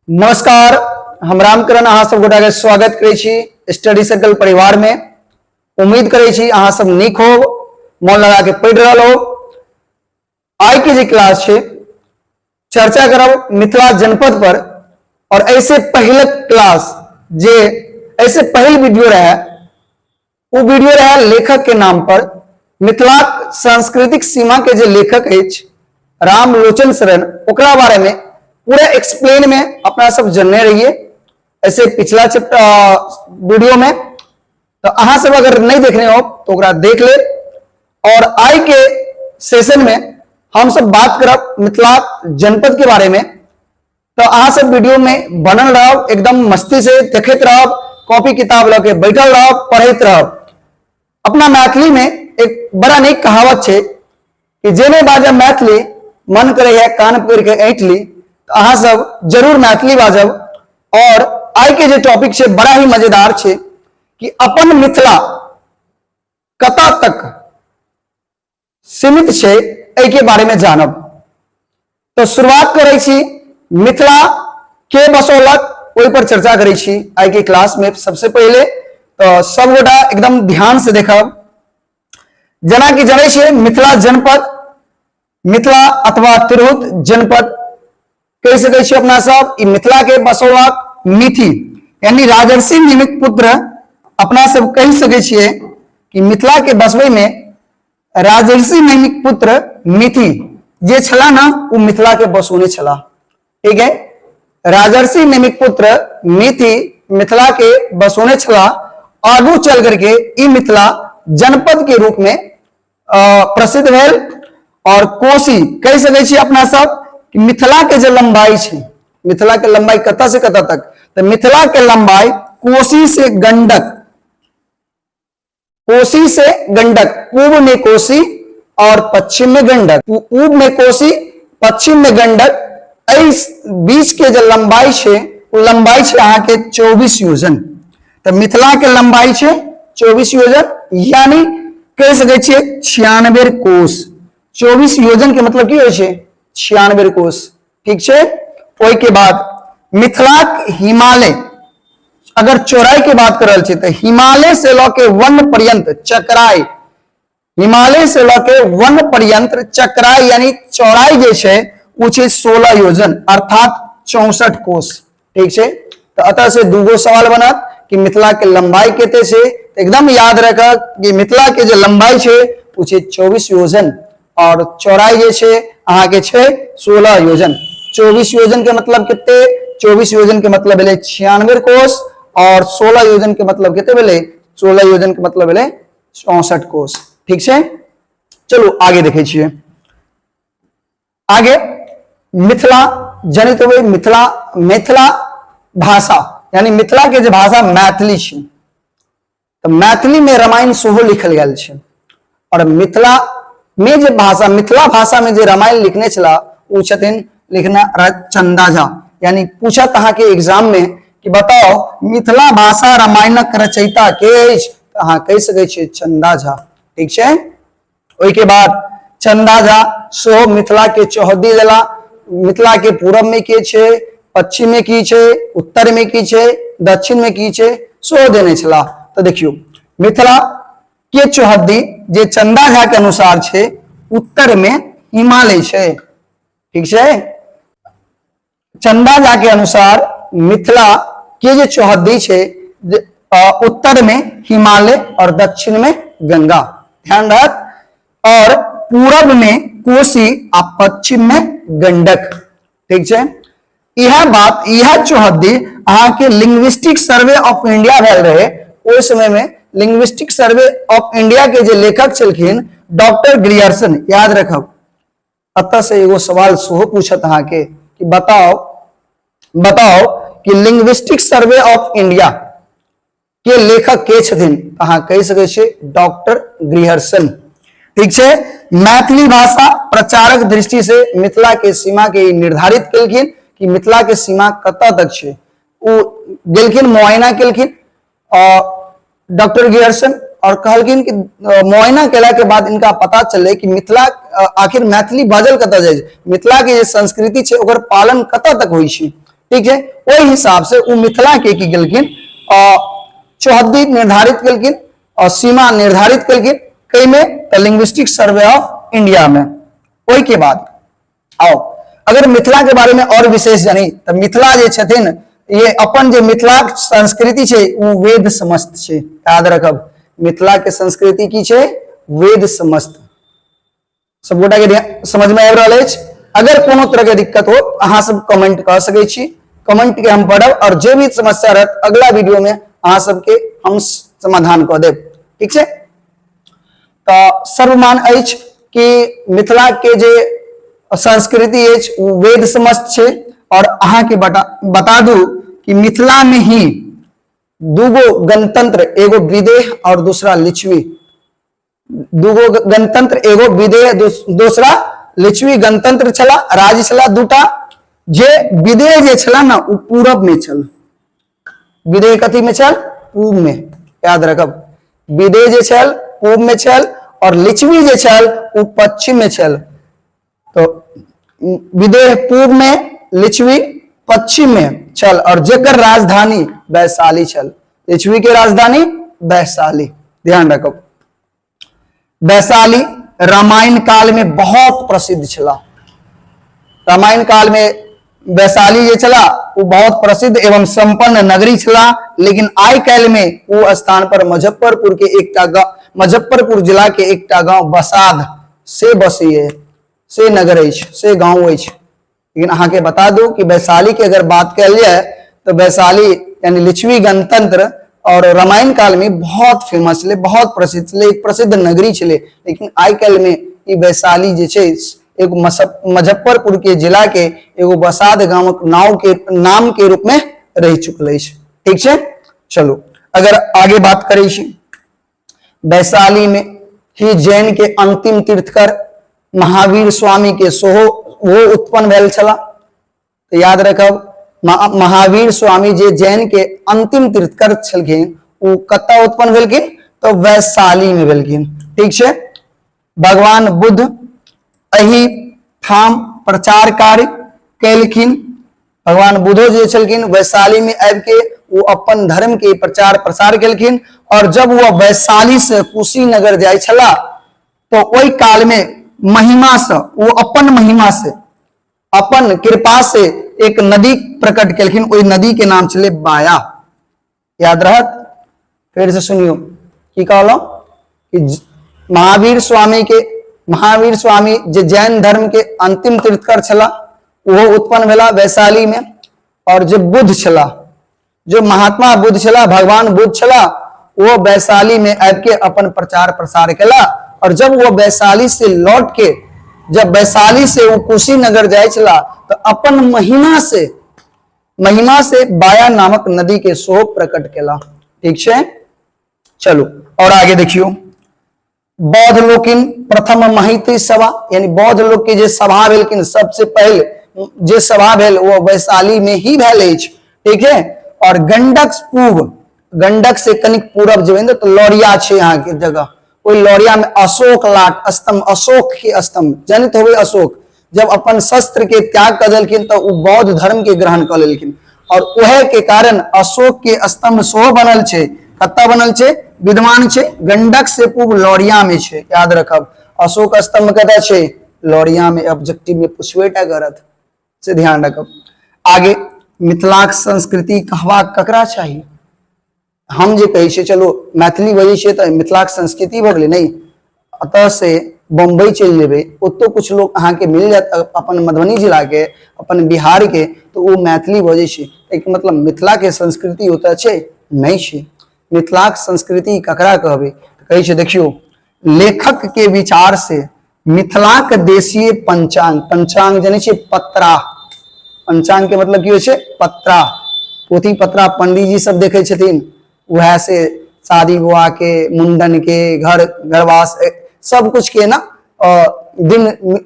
नमस्कार, हम रामकरण अहाँ सब गोटा के स्वागत करै छी स्टडी सर्कल परिवार में। उम्मीद करै छी अहाँ सब नीक हो, मन लगा के पढ़ि रहल हो। आइ के जे क्लास छै चर्चा करब मिथिला जनपद पर, और ऐसे पहले क्लास जे ऐसे पहिल वीडियो रहे वो वीडियो रहे लेखक के नाम पर। मिथिला सांस्कृतिक सीमा के जे लेखक अछि रामलोचन शरण, ओकरा बारे में पूरा एक्सप्लेन में अपना सब जनने रहिए ऐसे पिछला चैप्टर वीडियो में। तो अहाँ सब अगर नहीं देखने हो तो ओकरा देख ले। और आई के सेशन में हम सब बात करब मिथिला जनपद के बारे में। तो अहाँ सब वीडियो में बनल रहब, एकदम मस्ती से देखैत रहब, कॉपी किताब लऽ के बैठल रहब, पढ़ैत रहब। अपना मैथिली में एक बड़ा नीक कहावत छै कि जे नहीं बाजब मैथिली मन करे है कान पकड़ के ऐंठ ली। तो अहाँ सब जरूर मैथिली बाजब। और आइ के जे टॉपिक छै बड़ा ही मजेदार छै कि अपन मिथिला कतऽ तक सीमित छै, एहि के बारे में जानब। तो शुरुआत करै छी मिथिला के बसौलक, ओहि पर चर्चा करै छी आइ के क्लास में। सबसे पहिले तो सब गोटा एकदम ध्यान से देखब। जेना कि जनै छियै मिथिला जनपद, मिथिला अथवा तिरहुत जनपद कहि सकै छी अपना सब। ई मिथिला के बसौलक मिथि यानी राजर्षि निमित पुत्र। अपना सब कहि सकै छियै कि मिथिला के बसबै में राजर्षि नैमिक पुत्र मिथि जे छला ना, वो मिथिला के बसौने छला। ठीक है, राजर्षि नैमिक पुत्र मिथि मिथिला के बसौने छला। आगू चल करके ई मिथिला जनपद के रूप में प्रसिद्ध भेल। और कोसी कहि सकै छी अपना सब कि मिथिला के जे लंबाई छै, मिथिला के लंबाई कतऽ से कतऽ तक, तऽ मिथिला के लंबाई कोसी से गंडक, कोसी से गंडक, पूर्व में कोसी और पश्चिम में गंडक, पूर्व में कोसी पश्चिम में गंडक, एहि बीच के जे लंबाई छै ओ लंबाई छै अहाँके 24 योजन। तऽ मिथिला के लंबाई छै 24 योजन, यानी कहि सकै छियै 96 कोस। 24 योजन के मतलब की होइ छै? 96 कोस। ठीक छै। ओहि के बाद मिथिलाक हिमालय अगर चौड़ाई के बात कर रहल छी तऽ हिमालय से लऽ के वन पर्यंत चकराई, हिमालय से लऽ के वन पर्यंत चकराई यानी चौड़ाई जे छै ओ छै 16 योजन अर्थात 64 कोस। ठीक छै। तऽ अतः से दूगो सवाल बनत कि मिथिला के लंबाई कते छै। एकदम याद रखब कि मिथिला के जे लंबाई छै ओ छै 24 योजन और चौड़ाई जे छै अहाँके छै 16 योजन। 24 योजन के मतलब कते? 24 योजन के मतलब भेलै 96 कोस और 16 योजन के मतलब कते भेलै? 16 योजन के मतलब भेलै 64 कोस। ठीक छै, चलू आगे देखै छियै। आगे मिथिला जनित हुए मिथिला, मिथिला भाषा यानी मिथिला के जे भाषा मैथिली छै, तऽ मैथिली में रामायण सेहो लिखल गेल छै। और मिथिला में जे भाषा, मिथिला भाषा में जे रामायण लिखने छला ओ छथिन लिखना चंदा झा। यानी पूछत अहाँके एग्जाम में कि बताओ मिथिला भाषा रामायणक रचयिता के अछि, तऽ अहाँ कहि सकै छियै चंदा झा। ठीक छै। ओहिके बाद चंदा झा सेहो मिथिला के चौहद्दी देला। मिथिला के पूरब में के छै, पश्चिम में की छै, उत्तर में की छै, दक्षिण में की छै, सेहो देने छला। तऽ देखियौ मिथिला के चौहद्दी जे चंदा झा के अनुसार छै, उत्तर में हिमालय छै। ठीक छै। चंदा झा के अनुसार मिथिला के जे चौहद्दी छै, उत्तर में हिमालय और दक्षिण में गंगा, ध्यान रहत, और पूरब में कोसी आ पश्चिम में गंडक। ठीक छै। इह बात, इह चौहद्दी अहाँके लिंग्विस्टिक सर्वे ऑफ इंडिया भेल रहे ओहि समय में। लिंग्विस्टिक सर्वे ऑफ इंडिया के जे लेखक छलखिन डॉक्टर ग्रियर्सन, याद रखब। अतः से एगो सवाल सेहो पूछत अहाँके कि बताओ बताओ कि लिंग्विस्टिक सर्वे ऑफ इंडिया के लेखक के छथिन, अहाँ कहि सकै छियै डॉक्टर ग्रियर्सन। ठीक छै। मैथिली भाषा प्रचारक दृष्टि से मिथिला के सीमा के निर्धारित केलखिन कि मिथिला के सीमा कतऽ तक छै। ओ गेलखिन, मुआयना केलखिन डॉक्टर ग्रियर्सन और कहलखिन कि मुआयना केला के बाद इनका पता चललै कि मिथिला आखिर मैथिली बाजल कतऽ जाइ छै, मिथिला के जे संस्कृति छै ओकर पालन कतऽ तक होइ छै। ठीक है, ओहि हिसाब से ओ मिथिला के की केलखिन, चौहद्दी निर्धारित केलखिन और सीमा निर्धारित केलखिन कई में, तऽ लिंग्विस्टिक सर्वे ऑफ इंडिया में। ओहि के बाद आओ अगर मिथिला के बारे में और विशेष जानी तऽ मिथिला जे छथिन ये अपन जे मिथिला संस्कृति छै ओ वेद समस्त छै। याद रखब, मिथिला के संस्कृति की छै? वेद समस्त। सब गोटा के समझ में आबि रहल अछि? अगर कोनो तरह के दिक्कत हो अहाँ सब कमेंट कर सकै छी, कमेंट के हम पढ़ब और जे भी समस्या रहत अगला वीडियो में अहाँ सबके हम समाधान कऽ देब। ठीक छै, तऽ सर्वमान अछि कि मिथिला के जे संस्कृति अछि ओ वेद समस्त छै। और अहाँ के बता दू कि मिथिला में ही दूगो गणतंत्र, एगो विदेह और दूसरा लिच्छवी, दूगो गणतंत्र, एगो विदेह दोसरा लिच्छवी गणतंत्र छला, राज्य छला दूटा। जे विदेह जे छला ना ओ पूरब में छल। विदेह कथी में छल? पूब में। याद रखब, विदेह जे छल पूब में छल और लिच्छवी जे छल ओ पश्चिम में छल। तो विदेह पूर्व में, लिच्छवी पश्चिम में छल और जेकर राजधानी वैशाली छल। लिच्छवी के राजधानी वैशाली, ध्यान रखब। वैशाली रामायण काल में बहुत प्रसिद्ध छला। रामायण काल में वैशाली जे छला वो बहुत प्रसिद्ध एवं संपन्न नगरी छला, लेकिन आइ काल्हि में वो स्थान पर मुजफ्फरपुर के एकटा गाँव, मुजफ्फरपुर जिला के एकटा गांव बसाद से बसैये, से नगर अछि, से गांव अछि। लेकिन अहाँके बता दू कि वैशाली के अगर बात कयल जाय तो वैशाली यानी लिच्छवी गणतंत्र और रामायण काल में बहुत फेमस छलै, बहुत प्रसिद्ध छलै, एक प्रसिद्ध नगरी छलै। लेकिन आइ काल्हि में ई वैशाली जे छै एगो मुजफ्फरपुर के जिला के एगो बसाद गामक नाव के नाम के रूप में रहि चुकल अछि। ठीक छै, चलू अगर आगे बात करै छी, वैशाली में ही जैन के अंतिम तीर्थकर महावीर स्वामी के सेहो वो उत्पन्न भेल छला। तो याद रखब, महावीर स्वामी जे जैन के अंतिम तीर्थकर छलखिन ओ कतऽ उत्पन्न भेलखिन? तो वैशाली में भेलखिन। ठीक छै, भगवान बुद्ध एहि ठाम प्रचार कार्य केलखिन। भगवान बुद्धो जे छलखिन वैशाली में आबि के वो अपन धर्म के प्रचार प्रसार केलखिन। और जब वो वैशाली से कुशीनगर जाइ छला तो ओहि काल में महिमा से, वो अपन महिमा से, अपन कृपा से एक नदी प्रकट केलखिन। ओहि नदी के नाम छलै बाया। याद रहत? फिर से सुनियो की कहलहुं कि महावीर स्वामी के, महावीर स्वामी जे जैन धर्म के अंतिम तीर्थकर छला ओहो उत्पन्न भेला वैशाली में। और जे बुद्ध छला, जो महात्मा बुद्ध छला, भगवान बुद्ध छला, वो वैशाली में आबि के अपन प्रचार प्रसार केला। और जब वो वैशाली से लौट के, जब वैशाली से वो कुशीनगर जाय छला तो अपन महिमा से, महिमा से बाया नामक नदी के शोभ प्रकट केला। ठीक छै, चलू और आगे देखियो। बौद्ध लोकिन प्रथम महिती सभा, यानी बौद्ध लोग के जे सभा भेलखिन, सबसे पहले जे सभा भेल वो वैशाली में ही भेल अछि। ठीक है, और गंडक पूर्व, गंडक से कनिक पूरब जेबै तो लौरिया छै यहाँ के जगह, ओहि लौरिया में अशोक लाट स्तंभ, अशोक के स्तंभ जनित होवे। अशोक जब अपन शस्त्र के त्याग कर देलखिन तो ओ बौद्ध धर्म के ग्रहण कर लेलखिन और वह के कारण अशोक के स्तंभ सेहो बनल छै। कतऽ बनल छै? विद्यमान छै गंडक से पूर्व लौरिया में छै। याद रखब, अशोक स्तंभ कतऽ छै? लौरिया में। ऑब्जेक्टिव में पुछबे टा करत, से ध्यान रखब। आगे मिथिलाक संस्कृति कहबाक ककरा चाही? हम जे कहै छियै चलो मैथिली बजै छियै तऽ मिथिलाक संस्कृति भऽ गेलै, नहि। एतऽ से बम्बई चलि जेबै, ओतौ कुछ लोग अहाँके मिल जायत अपन मधुबनी जिलाके, अपन बिहारके, तऽ ओ मैथिली बजै छै। एहिके मतलब मिथिलाके संस्कृति ओतऽ छै? नहि छै। मिथिलाक संस्कृति ककरा कहबै? तऽ कहै छै देखियौ, लेखक के विचार से मिथिलाक देशीय पंचांग, पंचांग जानै छियै? पत्रा। पंचांग के मतलब की होइ छै? पत्रा, पोथी पत्रा पंडीजी सब देखै छथिन, वएह से शादी विवाह के, मुंडन के, घर घरवास सब कुछ के ना दिन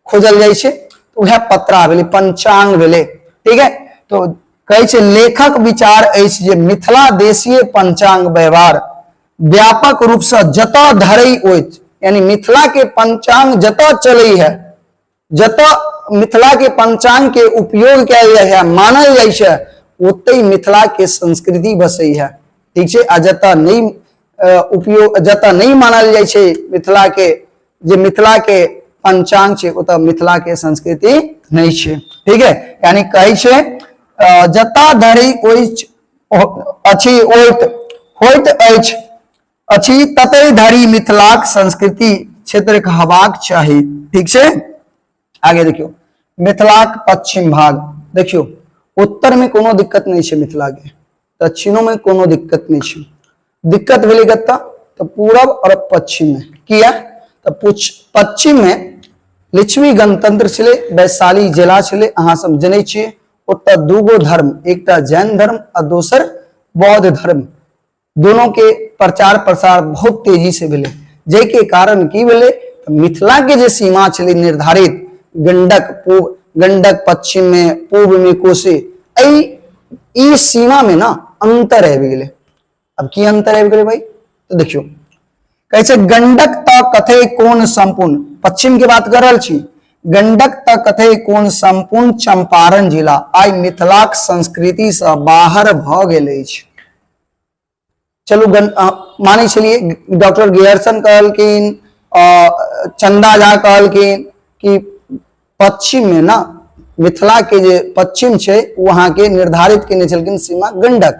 खोजल जाइ छै, तऽ वएह पत्रा भेलै, पंचांग भेलै। ठीक है, तो कहै छै लेखक विचार अछि जे मिथिला देशीय पंचांग व्यवहार व्यापक रूप से जतऽ धरै होइत, यानी मिथिला के पंचांग जतऽ चलै है, जतऽ मिथिला के पंचांग के उपयोग कयल जाइ है, मानल जाइ छै, ओतहि मिथिला के संस्कृति बसै है। ठीक छै। आ जतऽ नहि उपयोग, जतऽ नहि मानल जाइ छै मिथिला के, जे मिथिला के पंचांग छै, ओतऽ मिथिला के संस्कृति नहि छै। ठीक है। यानी कहै छै जतऽ धरि ओहि अछि होइत होइत अछि अछि ततै धरि मिथिलाक संस्कृति क्षेत्र कहबाक चाही। ठीक छै। आगे देखियौ, मिथिलाक पश्चिम भाग देखियौ, उत्तर में कोनो दिक्कत नहीं छै मिथिला के, दक्षिणों में कोनो दिक्कत नहीं छै। दिक्कत भेलै कतऽ? तऽ पूरब और पश्चिम में। किया? तऽ पश्चिम में लिच्छवी गणतंत्र छलै, वैशाली जिला छलै, अहाँ सब जनै छियै। ओतऽ दूगो धर्म, एकटा जैन धर्म आ दोसर बौद्ध धर्म, दोनों के प्रचार प्रसार बहुत तेजी से भेलै, जाहिके कारण की भेलै? तऽ मिथिला के जे सीमा छलै निर्धारित, गंडक पूब, गंडक पश्चिम में, पूर्व में कोसी, एहि ई सीमा में ना अंतर आबि गेलै। अब की अंतर आबि गेलै भाई? तऽ देखियौ, कहै छै गंडक तऽ कथे कोन संपूर्ण, पश्चिम के बात कर रहल छी, गंडक तऽ कथे कोन संपूर्ण चंपारण जिला आइ मिथिलाक संस्कृति से बाहर भऽ गेल अछि। चलू, मानै छलियै डॉक्टर ग्रियर्सन कहलखिन, चंदा झा कहलखिन कि पश्चिम में ना मिथिला के जे पश्चिम छै ओ अहाँके निर्धारित केने छलखिन सीमा गंडक,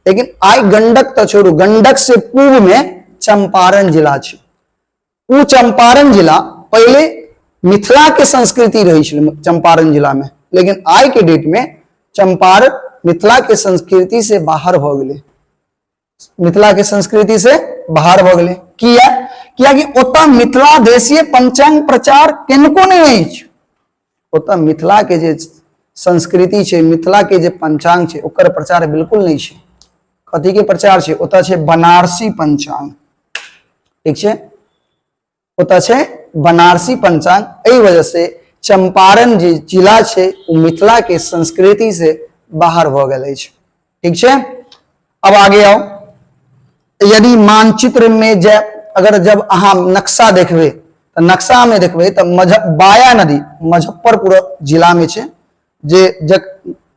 लेकिन आइ गंडक तऽ छोड़ू, गंडक से पूर्व में चंपारण जिला छै। ओ चंपारण जिला पहिले मिथिला के संस्कृति रही छलै चंपारण जिला में, लेकिन आइ के डेट में चंपारण मिथिला के संस्कृति से बाहर भऽ गेलै, मिथिला के संस्कृति से बाहर भऽ गेलै। किया? कियाकि ओतऽ मिथिला देशीय पंचांग प्रचार किनको नहि अछि। ओतऽ मिथिला के जे संस्कृति छै, मिथिला के जे पंचांग छै, ओकर प्रचार बिल्कुल नहि छै। कथी के प्रचार छै? ओतऽ छै बनारसी पंचांग। ठीक छै। ओतऽ छै बनारसी पंचांग। एहि वजह से चंपारण जे जिला छै ओ मिथिला के संस्कृति से बाहर भऽ गेल अछि। ठीक छै। अब आगे आओ, यदि मानचित्र में जे अगर जब अहाँ नक्शा देखबै तऽ नक्शा में देखबै तऽ बाया नदी मुजफ्फरपुर जिला में छै, जे जक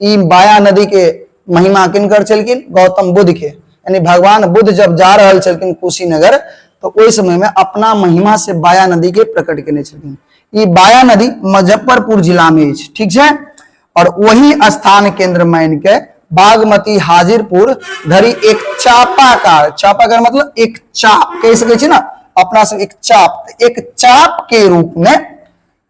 ई बाया नदी के महिमा किनकर छलखिन? गौतम बुद्ध के। यानी भगवान बुद्ध जब जा रहल छलखिन कुशीनगर तो ओहि समय में अपना महिमा से बाया नदी के प्रकट केने छलखिन। ई बाया नदी मुजफ्फरपुर जिला में अछि। ठीक छै। और वही स्थान केंद्र मान के बागमती हाजीरपुर धरि एक चापाकार, चापाकार मतलब एक चाप कहि सकै छी ना अपना सब, एक चाप, एक चाप के रूप में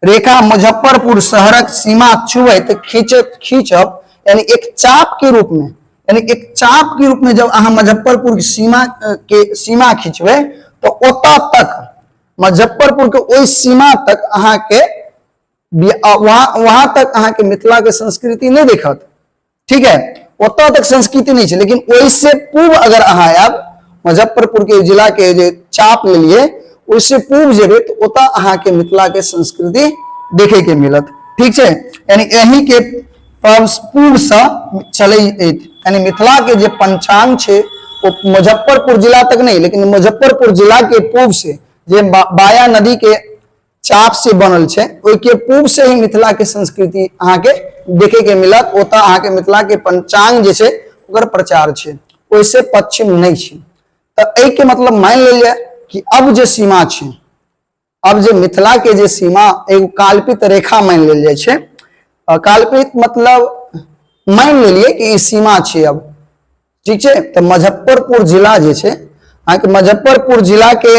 रेखा मुजफ्फरपुर शहरक सीमा छुबैत खींचब, यानी एक चाप के रूप में, यानी एक चाप के रूप में जब अहाँ मुजफ्फरपुर के सीमा के सीमा खींचबै तो ओतऽ तक मुजफ्फरपुर के ओहि सीमा तक अहाँ के वहां वहां तक अहाँ के मिथिला के संस्कृति नहीं देखत। ठीक है, ओतऽ तक संस्कृति नहीं छै, लेकिन ओहिसे पूर्व अगर अहाँ आयब मुजफ्फरपुर के जिला के जे चाप लेलिए ओहिसे पूर्व जेबै तो ओतऽ अहाँ के मिथिला के संस्कृति देखे के मिलत। ठीक छै, यानी एही के पूर्व से चलै यानी मिथिला के जे पंचांग छै वो मुजफ्फरपुर जिला तक नहीं, लेकिन मुजफ्फरपुर जिला के पूर्व से जे बाया नदी के चाप से बनल छै ओहिके पूर्व से ही मिथिला के संस्कृति अहाँके देखे के मिलत। ओतऽ अहाँके मिथिला के पंचांग जे छै ओकर प्रचार छै, ओहिसे पश्चिम नहि छै। तऽ एहिके मतलब मानि लेल जाय कि अब जे सीमा छै, अब जे मिथिला के जे सीमा एगो काल्पित रेखा मानि लेल जाइ छै, काल्पित मतलब मानि लेलियै कि ई सीमा छै अब। ठीक छै, तऽ मुजफ्फरपुर जिला जे छै अहाँके मुजफ्फरपुर जिला के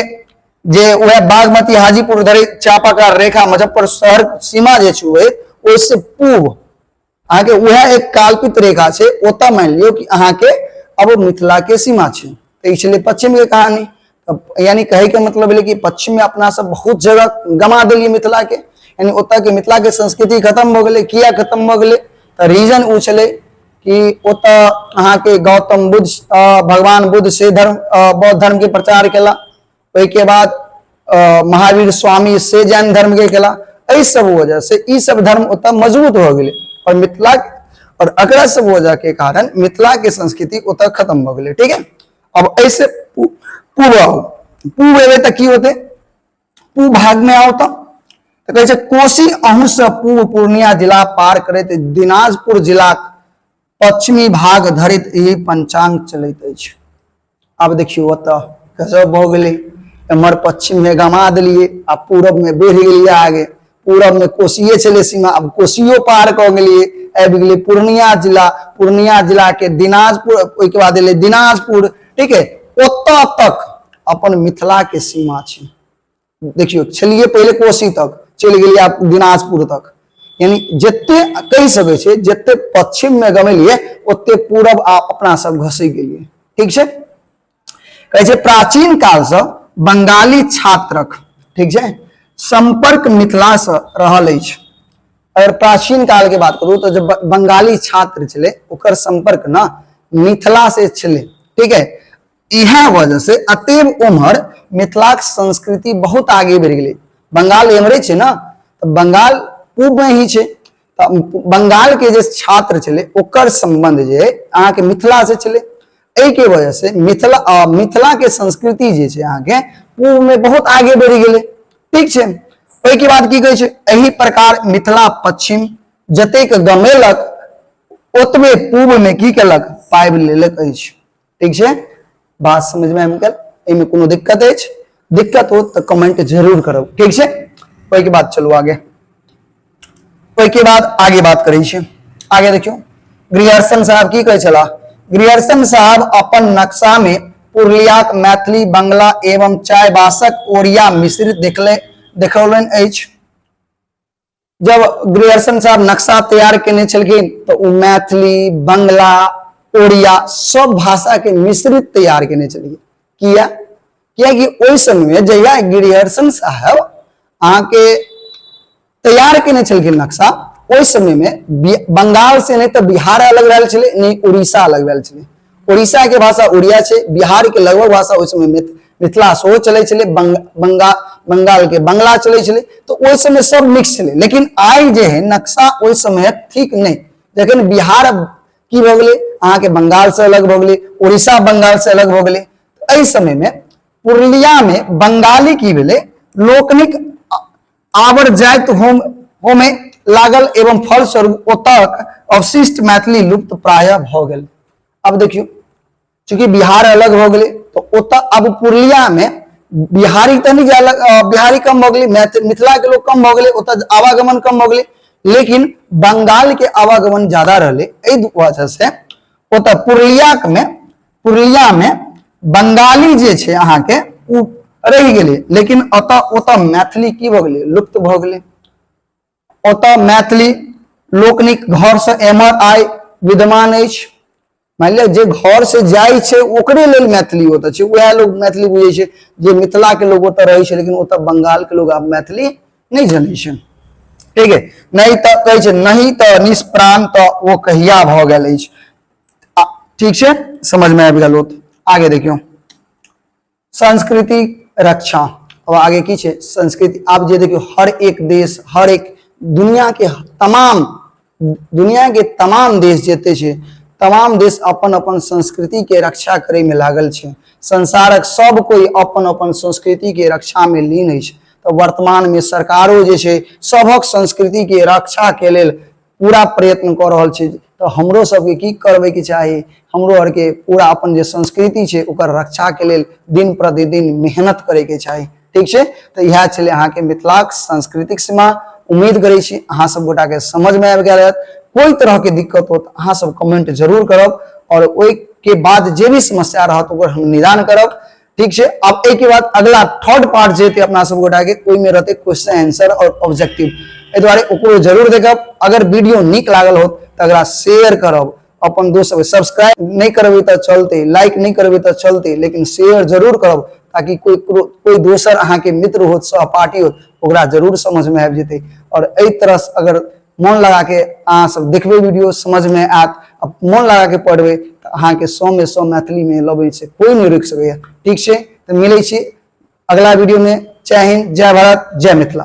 जे वएह बागमती हाजीपुर धरि चापाकार रेखा मुजफ्फर शहर सीमा जे छै ओहिसे पूर्व अहाँके वएह एक काल्पित रेखा छै, ओतऽ मानि लियौ कि अहाँके अब मिथिला के सीमा छै। तऽ ई छलै पश्चिम के कहानी। यानी कहे के मतलब भेलै कि पश्चिम में अपना सब बहुत जगह गमा देलियै मिथिला के, यानी ओतऽ के मिथिला के संस्कृति खत्म भऽ गेलै। किया खत्म भऽ गेलै? तऽ रीजन ओ छलै कि ओतऽ अहाँके गौतम बुद्ध भगवान बुद्ध से धर्म बौद्ध धर्म के प्रचार केला, ओहिके बाद महावीर स्वामी से जैन धर्म के केला। एहि सब वजह से ई सब धर्म ओतऽ मजबूत भऽ गेलै और मिथिला और एकरा सब वजह के कारण मिथिला के संस्कृति ओतऽ खत्म भऽ गेलै। ठीक है, अब ऐसे पूर्व आओ, पूर्व एबै तऽ की होतै? पूर्व भाग में आओ तऽ तऽ कहै छै कोसी अहूसँ पूर्व पूर्णिया जिला पार करैत दिनाजपुर जिलाक पश्चिमी भाग धरित ई पंचांग चलैत अछि। आब देखियौ ओतऽ गजब भऽ गेलै, एम्हर पश्चिम मे गमा देलियै आ पूरब मे बढ़ि गेलियै आगे। पूरब मे कोसिये छलै सीमा, आब कोसियो पार कऽ गेलियै, आबि गेलै पूर्णिया जिला। पूर्णिया जिला के दिनाजपुर, ओहिके बाद एलै दिनाजपुर, ठीक है, ओतऽ तक अपन मिथिला के सीमा छै। देखियौ छलियै पहिले कोसी तक, चलि गेलियै आब दिनाजपुर तक, यानी जते कहि सकै छै जते पश्चिम मे गमेलियै ओते पूरब आ अपना सब घसि गेलियै। ठीक छै, कहै छै प्राचीन काल से बंगाली छात्रक, ठीक छै, संपर्क मिथिला से रहल अछि। अगर प्राचीन काल के बात करू तो जब बंगाली छात्र छलै ओकर संपर्क न मिथिला से छलै, ठीक है, इएह वजह से अतेव उम्हर मिथिलाक संस्कृति बहुत आगे बढ़ि गेलै। बंगाल एम्हरे छै ने, तऽ बंगाल पूब में ही छै, तऽ बंगाल के जे छात्र छलै ओकर संबंध जे है अहाँके मिथिला से छलै। एहिके वजह से मिथिला मिथिला के संस्कृति जे छै अहाँके पूब में बहुत आगे बढ़ि गेलै। ठीक छै, ओहिके बाद की कहै छै, एहि प्रकार मिथिला पश्चिम जतेक गमेलक ओतबे पूब में की केलक, पाबि लेलक अछि। ठीक छै, बात समझ में आबि गेल, एहिमे कोनो दिक्कत अछि? दिक्कत हो तऽ कमेंट जरूर करब। ठीक छै, ओहिके बाद चलू आगे, ओहिके बाद आगे बात करै छी। आगे देखियौ ग्रियर्सन साहब की कहै छलाह। ग्रियर्सन साहब अपन नक्शा में पुरलियाक मैथिली, बंगला एवं चायबासक ओरिया मिश्रित देखौलनि अछि। जब ग्रियर्सन साहब नक्शा तैयार केने छलखिन तऽ ओ मैथिली, बंगला, ओड़िया सब भाषा के मिश्रित तैयार केने छलखिन। किया? कियाकि ओहि समय में जहिया ग्रियर्सन साहब अहाँके तैयार केने छलखिन नक्शा, ओहि समय में बंगाल से नहि तऽ बिहार अलग भेल छलै, नहि उड़ीसा अलग भेल छलै। उड़ीसा के भाषा उड़िया छै, बिहार के लगभग भाषा ओहि समय में मिथिला सेहो चलै छलै, बंगाल के बंगला चलै छलै, तऽ ओहि समय सब मिक्स छलै। लेकिन आइ जे है नक्शा ओहि समय ठीक नहि, जखन बिहार की भऽ गेलै अहाँके बंगाल से अलग भऽ गेलै, उड़ीसा बंगाल से अलग भऽ गेलै, एहि समय में पुरलिया में बंगाली की भेलै लोकनिक आबर जाइत होम होमे लागल एवं फलस्वरूप ओतक अवशिष्ट मैथिली लुप्त प्राय भऽ गेल। अब देखियौ चूंकि बिहार अलग भऽ गेलै तऽ ओतऽ अब पुरलिया में बिहारी तऽ नहि जे अलग, बिहारी कम भऽ गेलै, मिथिला के लोग कम भऽ गेलै, ओतऽ आवागमन कम भऽ गेलै, लेकिन बंगाल के आवागमन ज्यादा रहलै। एहि वजह से ओतऽ पुरलिया में बंगाली जे छै अहाँके ओ रहि गेलै, लेकिन ओतऽ मैथिली की भऽ गेलै, लुप्त भऽ गेलै। ओतऽ मैथिली लोकनिक घर से एमहर आइ विद्यमान अछि। मानि लिअ जे घर से जाइ छै ओकरे लेल मैथिली ओतऽ छै, वएह लोग मैथिली बुझै छै जे मिथिला के लोग ओतऽ रहै छै, लेकिन ओतऽ बंगाल के लोग आब मैथिली नहि जनै छै। ठीक है, नहि तऽ कहै छै नहि तऽ निष्प्राण तऽ ओ कहिया भऽ गेल अछि। ठीक छै, समझ में आबि गेल। आगे देखियौ संस्कृति रक्षा। अब आगे की छै संस्कृति। आब जे देखियौ हर एक देश, हर एक दुनिया के तमाम, दुनिया के तमाम देश जते छै तमाम देश अपन अपन संस्कृति के रक्षा करे में लागल छै। संसारक सब कोई अपन अपन संस्कृति के रक्षा में लीन अछि। तऽ वर्तमान में सरकारो जे छै सभक संस्कृति के रक्षा के लेल पूरा प्रयत्न कऽ रहल छै। तऽ हमरो सबके की करबैके चाही, हमरो आरके पूरा अपन जे संस्कृति छै ओकर रक्षाके लेल दिन प्रतिदिन मेहनत करैके चाही। ठीक छै, तऽ इएह छलै अहाँके मिथिलाक सांस्कृतिक सीमा। उम्मीद करै छी अहाँ सब गोटाके समझमे आबि गेल हैत। कोइ तरहके दिक्कत हो तऽ अहाँ सब कमेंट जरूर करब और ओहिके बाद जे भी समस्या रहत ओकर हम निदान करब। ठीक छै, आब एहिके बाद अगला थर्ड पार्ट जे हेतै अपना सब गोटाके ओहिमे रहतै क्वेश्चन आंसर और ऑब्जेक्टिव, एहि दुआरे ओकरो जरूर देखब। अगर वीडियो नीक लागल हो तऽ अगला शेयर करब अपन दोस्त सबके। सब्सक्राइब नहि करबै तऽ चलतै, लाइक नहि करबै तऽ चलतै, लेकिन शेयर जरूर करब ताकि कोई कोई दोसर अहाँके मित्र होत, सहपाठी होत, ओकरा जरूर समझमे आबि जेतै। और एहि तरह अगर मन लगा के अहाँ सब देखबै वीडियो समझ में आयत, आ मन लगा के पढ़बै तऽ अहाँके 100 में 100 मैथिली में लबै से कोई नहि रोकि सकैए। ठीक छै, तऽ मिलै छी अगला वीडियो में। जय हिंद, जय भारत, जय मिथिला।